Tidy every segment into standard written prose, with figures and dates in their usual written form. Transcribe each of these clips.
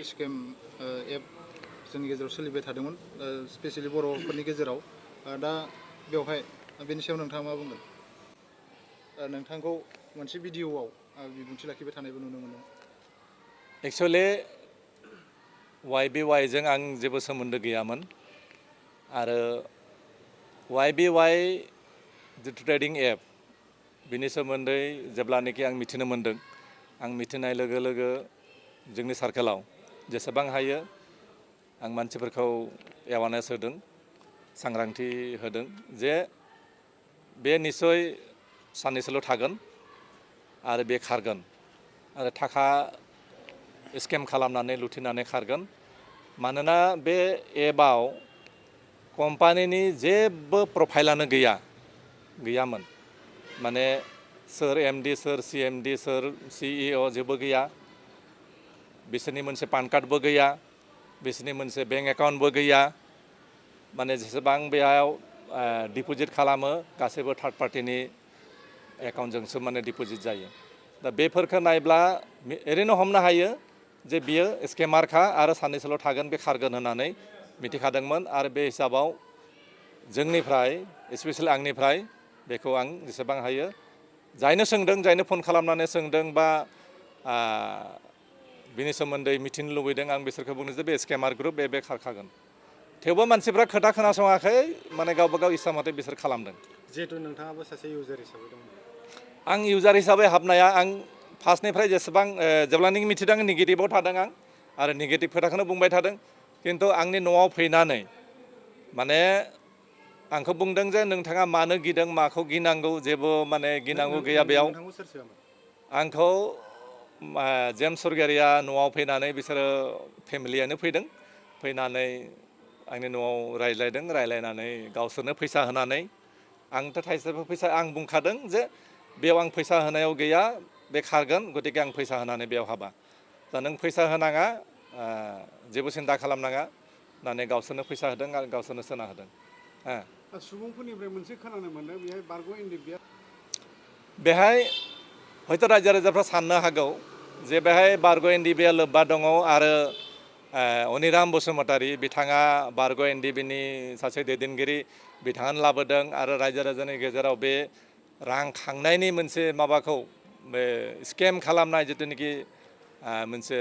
scam app जोंनि गेजेराव सोलिबाय थादोंमोन स्पेसियेलि बर'फोरनि गेजेराव दा बेवहाय बेनि सायाव नोंथाङा मा बुंगोन नोंथांखौ मोनसे भिडिअ'आव बिबुंथि लाखिबाय थानायबो नुनो मोनो एक्चुअली YBY जों आं जेबो सोमोन्दो गैयामोन आरो YBY जिथु ट्रेडिं एप बिनि सोमोन्दै जेब्लानोखि आं मिथिनो मोन्दों आं मिथिनाय लोगो लोगो जोंनि सार्केलाव जेसेबां हायो आं मानसिफोरखौ एवारनेस होदों सांग्रांथि होदों जे बे निस्सय साननैसोल' थागोन आरो बे खारगोन आरो थाखा स्केम खालामनानै लुथिनानै खारगोन मानोना बे एपआव कम्पानिनि जेबो प्रफाइलानो गैयामोन माने सोर MD सोर CMD सोर CEO जेबो गैया बिसोरनि मोनसे पान कार्डबो गैया बिसोरनि मोनसे बेंक एकाउन्टबो गैया माने जेसेबां बेयाव डिप'जिट खालामो गासैबो थार्ड पार्टिनि एकाउन्टजोंसो माने डिप'जिट जायो दा बेफोरखौ नायब्ला ओरैनो हमनो हायो जे बियो स्केमारखा आरो साननैसोल' थागोन बे खारगोन होननानै मिथिखादोंमोन आरो बे हिसाबाव जोंनिफ्राय स्पेसियेलि आंनिफ्राय बेखौ आं जेसेबां हायो जायनो सोंदों जायनो फन खालामनानै सोंदों बा बिनि सोमोन्दै मिथिनो लुबैदों आं बिसोरखौ बुंनो जे बे स्केमार ग्रुप बे खारखागोन थेवबो मानसिफ्रा खोथा खोनासङाखै माने गावबा गाव इस्सा मथे बिसोर खालामदों जिहेतु नोंथाङाबो सासे इउजार हिसाबै दङ आं इउजार हिसाबै हाबनाया आं फार्स्टनिफ्राय जेसेबां जेब्लानोखि मिथिदों नेगेटिभाव थादों आं आरो नेगेटिभ खोथाखौनो बुंबाय थादों खिन्थु आंनि न'आव फैनानै माने आंखौ बुंदों जे नोंथाङा मानो गिदों माखौ गिनांगौ जेबो माने गिनांगौ गैया बेयाव आंखौ जेम्स सरगियारिया न'आव फैनानै बिसोरो फेमिलियानो फैनानै आंनि न'आव रायज्लायनानै गावसोरनो फैसा होनानै आंथ' थाइसेबो फैसा आं बुंखादों जे बेयाव आं फैसा होनायाव गैया बे खारगोन गतिके आं फैसा होनानै बेयाव हाबा दा नों फैसा होनाङा जेबो सिन्था खालामनाङा होननानै गावसोरनो फैसा होदों आरो गावसोरनो सोना होदों सुबुंफोरनिफ्राय मोनसे खोनानो मोनदों बेहाय बारग' एनडिबिआ बेहाय हयथ' रायजो राजाफ्रा साननो हागौ जे बेहाय बारग' एनडिबिआ लोब्बा दङ आरो अनिराम बसुमतारी बिथाङा बारग' एनडिबिनि सासे दैदेनगिरि बिथाङानो लाबोदों आरो रायजो राजानि गेजेराव बे रां खांनायनि मोनसे माबाखौ बे स्केम खालामनाय जिथुनाखि मोनसे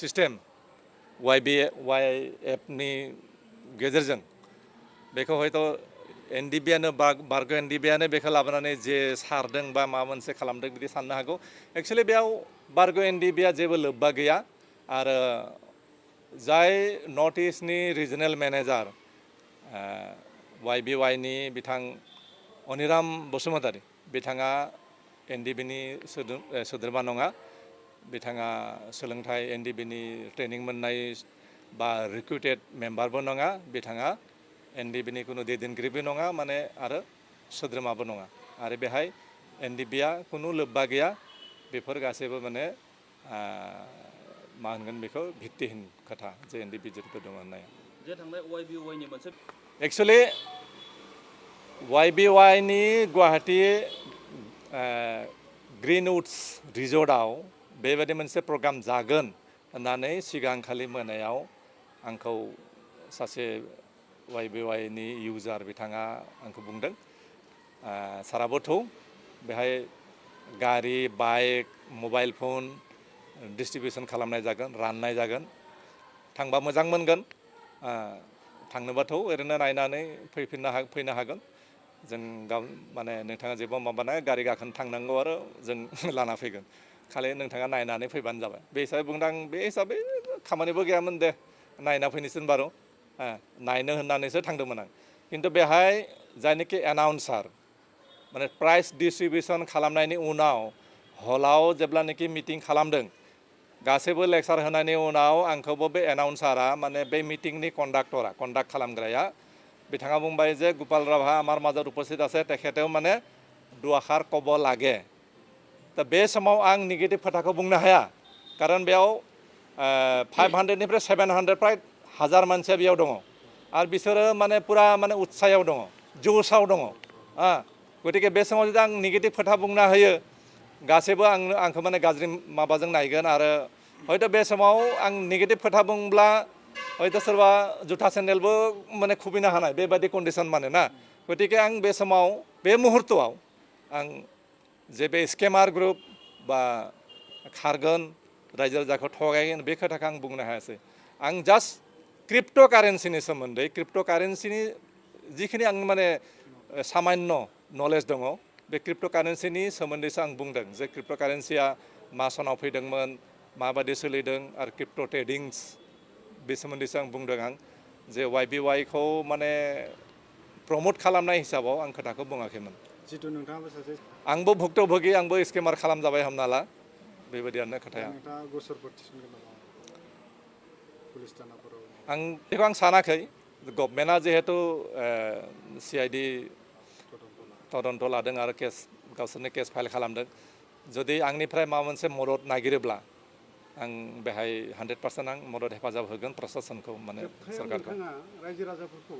सिस्टेम YBY एपनि गेजेरजों बेखौ हयथ' एनडिबिआनो बारग' एनडिबिआनो बेखौ लाबोनानै जे सारदों बा माबा मोनसे खालामदों बिदि साननो हागौ एक्सुवेलि बेयाव बारग' एनडिबिआ जेबो लोब्बा गैया आरो जाय नर्थ इस्टनि रिजनेल मेनेजार YBYनि बिथां अनिराम बसुमतारी बिथाङा एनडिबिनि सोद्रोमा नङा बिथाङा सोलोंथाइ एनडिबिनि ट्रेनिं मोननाय बा रिक्रुटेड मेम्बारबो नङा बिथाङा एनडिबिनि खुनु दैदेनगिरिबो नङा माने आरो सोद्रोमाबो नङा आरो बेहाय एनडिबिआ खुनु लोब्बा गैया बेफोर गासैबो माने मा होनगोन बेखौ भित्तिहीन खोथा जे एनडिबि जिथु दङ होननाया जे थांबाय YBYनि मोनसे एक्सुवेलि YBYनि गुवाहाटि ग्रीनवुड्स रिजर्टआव बेबायदि मोनसे प्रग्राम जागोन होननानै सिगांखालि मोनायाव आंखौ सासे YBYनि इउजार बिथाङा आंखौ बुंदों साराबो थौ बेहाय गारि बाइक मबाइल फन डिस्ट्रिबिउसन खालामनाय जागोन राननाय जागोन थांबा मोजां मोनगोन थांनोबाथ' ओरैनो नायनानै फैनो हागोन जों गाव माने नोंथाङा जेबो माबानाय गारि गाखोनो थांनांगौ आरो जों लाना फैगोन खालि नोंथाङा नायनानै फैबानो जाबाय बे हिसाबै बुंदों आं बे हिसाबै खामानिबो गैयामोन दे नायना फैनोसै बारु नायनो होननानैसो थांदोंमोन आं खिन्थु बेहाय जायनोखि एनाउन्सार माने प्राइज डिस्ट्रिबिउसन खालामनायनि उनाव हलाव जेब्लानोखि मिटिं खालामदों गासैबो लेक्सार होनायनि उनाव आंखौबो बे एनाउन्सारा माने बे मिटिंनि कन्डाक्ट खालामग्राया बिथाङा बुंबाय जे गोपाल राभा आमार माजत उपस्थित আছে তেখেতেও মানে दुआखार कब लागे दा बे समाव आं नेगेटिभ खोथाखौ बुंनो हाया खारन बेयाव 500निफ्राय 700 प्राय 1000 मानसिया बेयाव दङ आरो बिसोरो माने पुरा माने उत्सायाव दङ जोसाव दङ गतिके बे समाव जुदि आं नेगेटिभ खोथा बुंना होयो गासैबो आंखौ माने गाज्रि माबाजों नायगोन आरो हयथ' बे समाव आं नेगेटिभ खोथा बुंब्ला हयथ' सोरबा जुथा सेन्देलबो माने खुबैनो हानाय बेबायदि कन्डिसन माने ना गतिके आं बे समाव बे मुहुर्तआव आं जे बे स्केमार ग्रुप बा खारगोन रायजो राजाखौ थगायगोन बे खोथाखौ आं बुंनो हायासै आं जास्ट क्रिप्ट' कारेन्सिनि सोमोन्दै क्रिप्ट' कारेन्सिनि जिखिनि आं माने सामान्य नलेज दङ बे क्रिप्ट' कारेन्सिनि सोमोन्दैसो आं बुंदों जे क्रिप्ट' कारेन्सिया मा सनाव फैदोंमोन माबायदि सोलिदों आरो क्रिप्ट' ट्रेडिंस बे सोमोन्दैसो आं बुंदों आं जे YBYखौ माने प्रमट खालामनाय हिसाबाव आं खोथाखौ बुङाखैमोन जितु नोंथाङाबो सासे आंबो भुक्तभोगि आंबो स्केमार खालामजाबाय हमना ला बेबायदियानो खोथाया नोंथाङा गसरफोर थिसनगोन नामा पुलिस थानाफोराव आं बेखौ आं सानाखै गभर्नमेन्टआ जिहेतु CID तदन्त लादों आरो केस गावसोरनि केस फाइल खालामदों जुदि आंनिफ्राय माबा मोनसे मदद नागिरोब्ला आं बेहाय 100% आं मदद हेफाजाब होगोन प्रशासनखौ माने सरकारखौ नोंथाङा रायजो राजाफोरखौ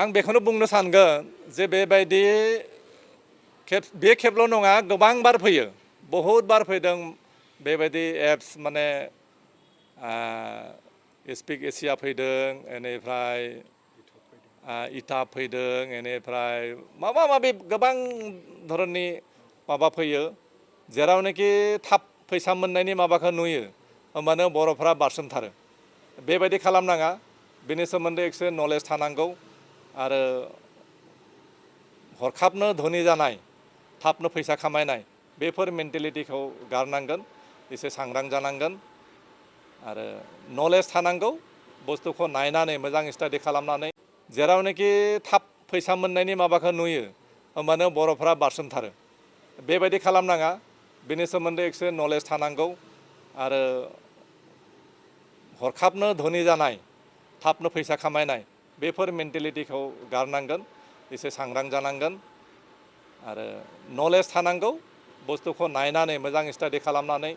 आं बेखौनो बुंनो सानगोन जे बेबायदि बे खेबल' नङा गोबां बार फैयो बहुद बार फैदों बेबायदि एप्स माने स्पिक एसिया फैदों बेनिफ्राय इटाब फैदों बेनिफ्राय माबा माबि गोबां धरननि माबा फैयो जेरावनोखि थाब फैसा मोननायनि माबाखौ नुयो होमबानो बर'फ्रा बारसोमथारो बेबायदि खालामनाङा बेनि सोमोन्दै एसे नलेज थानांगौ आरो हरखाबनो धोनि जानाय थाबनो फैसा खामायनाय बेफोर मेन्टेलिटिखौ गारनांगोन एसे सांग्रां जानांगोन आरो नलेज थानांगौ बुस्थुखौ नायनानै मोजां स्टाडि खालामनानै जेरावनोखि थाब फैसा मोननायनि माबाखौ नुयो होमबानो बर'फ्रा बारसोमथारो बेबायदि खालामनाङा बेनि सोमोन्दै एसे नलेज थानांगौ आरो हरखाबनो धोनि जानाय थाबनो फैसा खामायनाय बेफोर मेन्टेलिटिखौ गारनांगोन एसे सांग्रां जानांगोन आरो नलेज थानांगौ बुस्थुखौ नायनानै मोजां स्टाडि खालामनानै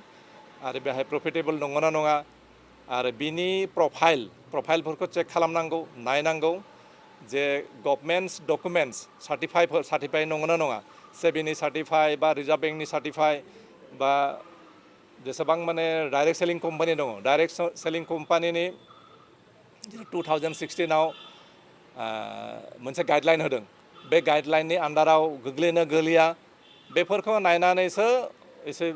आरो बेहाय प्रफिटेबल नंगौना नङा आरो बिनि प्रफाइलफोरखौ चेक खालामनांगौ नायनांगौ जे गभर्नमेन्ट डकुमेन्ट्स सार्टिफाइ नंगौना नङा सेबिनि सार्टिफाइ बा रिजार्भ बेंकनि सार्टिफाइ बा जेसेबां माने डाइरेक्ट सेलिं कम्पानि दङ डाइरेक्ट सेलिं कम्पानिनि 2016आव मोनसे गाइडलाइन होदों बे गाइडलाइननि आन्डाराव गोग्लैनो गोलैया बेफोरखौ नायनानैसो एसे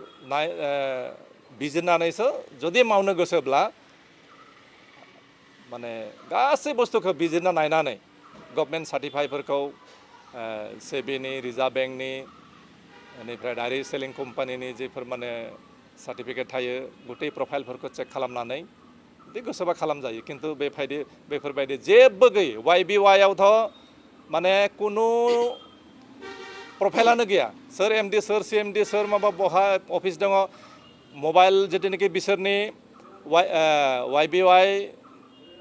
बिजिरनानैसो जुदि मावनो गोसोब्ला माने गासै बुस्थुखौ बिजिरना नायनानै गभर्नमेन्ट सार्टिफाइफोरखौ सेबिनि रिजार्भ बेंकनि बेनिफ्राय डाइरेक्ट सेलिं कम्पानिनि जेफोर माने सार्टिफिकेट थायो गुटै प्रफाइलफोरखौ चेक खालामनानै बिदि गोसोबा खालामजायो खिन्थु बेफोरबायदि जेबो गैयै YBYआवथ' माने कुनु प्रफाइलानो गैया सोर MD सोर CMD सोर माबा बहा अफिस दङ मबाइल जितुनिखि बिसोरनि YBY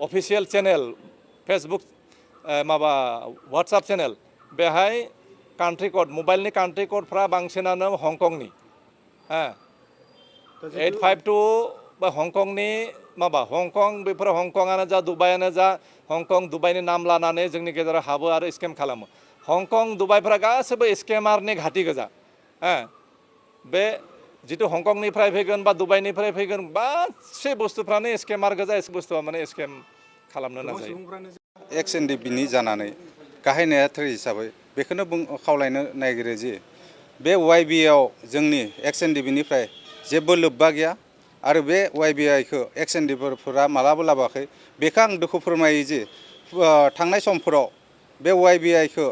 अफिसियेल चेनेल फेसबुक माबा वाट्सएप चेनेल बेहाय कान्ट्रि कड मबाइलनि कान्ट्रि क'डफ्रा बांसिनानो हंकंनि 852 बा हंकंनि माबा हंकं बेफोर हंकंआनो जा दुबाइआनो जा हंकं दुबाइनि नाम लानानै जोंनि गेजेराव हाबो आरो स्केम खालामो हंकं दुबाइफ्रा गासैबो स्केमारनि घाटि गोजा बे जितु हंकंनिफ्राय फैगोन बा दुबाइनिफ्राय फैगोन गासै बुस्थुफ्रानो स्केमार गोजा एसे बुस्थुआ माने स्केम खालामनो नाजायो XNDP-नि जानानै गाहाय नेहाथारि हिसाबै बेखौनो खावलायनो नागिरो जे बे YBआव जोंनि XNDP-निफ्राय जेबो लोब्बा गैया आरो बे YBIखौ XNDP-फोरा मालाबो लाबोआखै बेखौ आं दुखु फोरमायो जे थांनाय समफोराव बे YBIखौ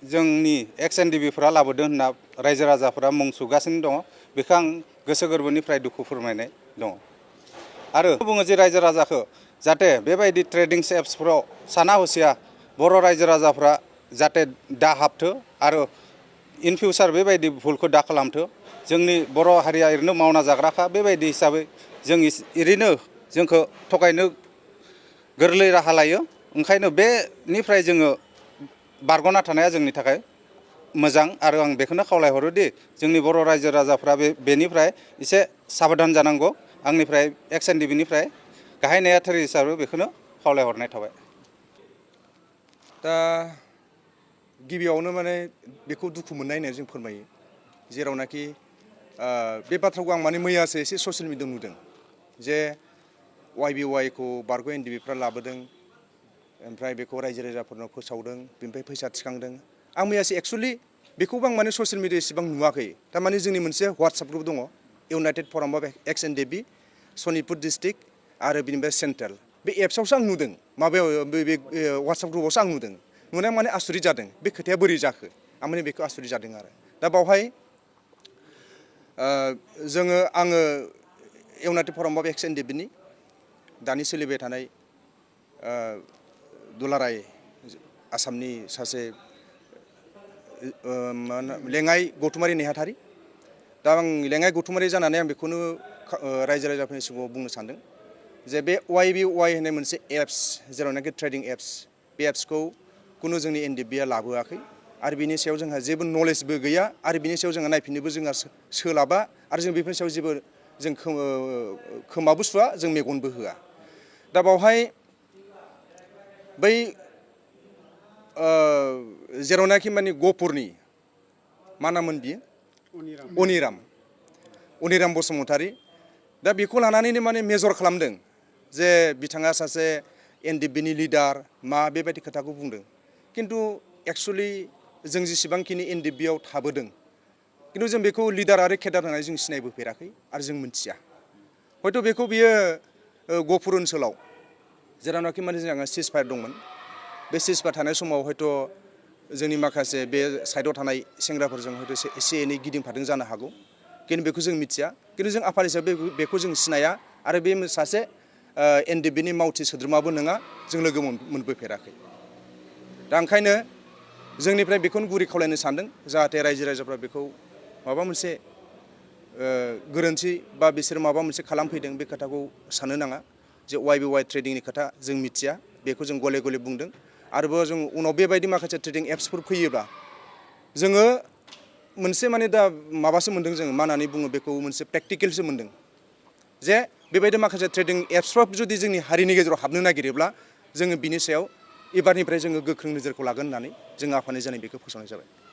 जोंनि XNDP-फोरा लाबोदों होनना रायजो राजाफोरा मुं सुगासिनो दङ बेखौ आं गोसो गोरबोनिफ्राय दुखु फोरमायनाय दङ आरो बुङो जे रायजो राजाखौ जाहाथे बेबायदि ट्रेडिंस एप्सफोराव साना हसिया बर' रायजो राजाफ्रा जाहाथे दा हाबथो आरो इन फिउचार बेबायदि भुलखौ दा खालामथो जोंनि बर' हारिया ओरैनो मावना जाग्राखा बेबायदि हिसाबै जों ओरैनो जोंखौ थगायनो गोरलै राहा लायो ओंखायनो बेनिफ्राय जोङो बारग'ना थानाया जोंनि थाखाय मोजां आरो आं बेखौनो खावलायहरो दि जोंनि बर' रायजो राजाफ्रा बेनिफ्राय एसे साबधान जानांगौ आंनिफ्राय XNDP-निफ्राय गाहाय नेहाथारि हिसाबै बेखौनो खावलायहरनाय थाबाय दा गिबियावनो माने बेखौ दुखु मोननाय होननानै जों फोरमायो जेरावनाखि बे बाथ्राखौ आं माने मैयासो एसे ससियेल मिडियायाव नुदों जे YBY खौ बारग' NDBफ्रा लाबोदों ओमफ्राय बेखौ रायजो राजाफोरनाव फोसावदों बेनिफ्राय फैसा थिखांदों आं मैयासो एक्सुवेलि बेखौबो आं माने ससियेल मिडियायाव एसेबां नुवाखै थारमाने जोंनि मोनसे WhatsApp ग्रुप दङ united forum of ex NDB Sonitpur district आरो बिनिफ्राय सेन्ट्रेल बे एप्सआवसो आं नुदों माबायाव बे WhatsApp ग्रुपआवसो आं नुदों नुनाया माने आसुरित जादों बे खोथाया बोरै जाखो आं माने बेखौ आसुरित जादों आरो दा बावहाय आङो इउनाइटेड फराम अफ एक्स NDBनि दानि सोलिबाय थानाय दुलाराय आसामनि सासे लेङाइ गौथुमारि नेहाथारि दा आं लेङाइ गौथुमारि जानानै आं बेखौनो रायजो राजाफोरनि सिगाङाव बुंनो सानदों जे बे YBY होननाय मोनसे एप्स जेरावनाखि ट्रेडिं एप्स बे एप्सखौ खुनु जोंनि NDBआ लाबोआखै आरो बिनि सायाव जोंहा जेबो नलेजबो गैया आरो बिनि सायाव जोंहा नायफिननोबो जोंहा सोलाबा आरो जों बेफोरनि सायाव जेबो जों खोमाबो सुवा जों मेगनबो होआ दा बावहाय बै जेरावनाखि माने गहपुरनि मा नाममोन बियो अनिराम बसुमतारी दा बेखौ लानानैनो माने मेजर खालामदों जे बिथाङा सासे NDBनि लिडार मा बेबायदि खोथाखौ बुंदों खिन्थु एक्सुवेलि जों जेसेबांखिनि NDBआव थाबोदों खिन्थु जों बेखौ लिडार आरो केडार होननानै जों सिनायबोफेराखै आरो जों मिथिया हयथ' बेखौ बियो गहपुर ओनसोलाव जेरावनाखि माने जोंहा सिजफायार दंमोन बे सिजफायार थानाय समाव हयथ' जोंनि माखासे बे साइडआव थानाय सेंग्राफोरजों हयथ' एसे एनै गिदिंफादों जानो हागौ खिन्थु बेखौ जों मिथिया खिन्थु जों आफाद हिसाबै बेखौ जों सिनाया आरो बे सासे NDBनि मावथि सोद्रोमाबो नङा जों लोगो मोनबोफेराखै दा ओंखायनो जोंनिफ्राय बेखौनो गुरै खावलायनो सानदों जाहाथे रायजो राजाफ्रा बेखौ माबा मोनसे गोरोन्थि बा बिसोर माबा मोनसे खालामफैदों बे खोथाखौ साननो नाङा जे YBY ट्रेडिंनि खोथा जों मिथिया बेखौ जों गले गले बुंदों आरोबाव जों उनाव बेबायदि माखासे ट्रेडिं एप्सफोर फैयोब्ला जोङो मोनसे माने दा माबासो मोन्दों जोङो मा होननानै बुङो बेखौ मोनसे प्रेक्टिकेलसो मोन्दों जे बेबायदि माखासे ट्रेडिं एप्सफ्रा जुदि जोंनि हारिनि गेजेराव हाबनो नागिरोब्ला जोङो बिनि सायाव एबारनिफ्राय जोङो गोख्रों नोजोरखौ लागोन होननानै जों आफादनि जानाय बेखौ फोसावनाय जाबाय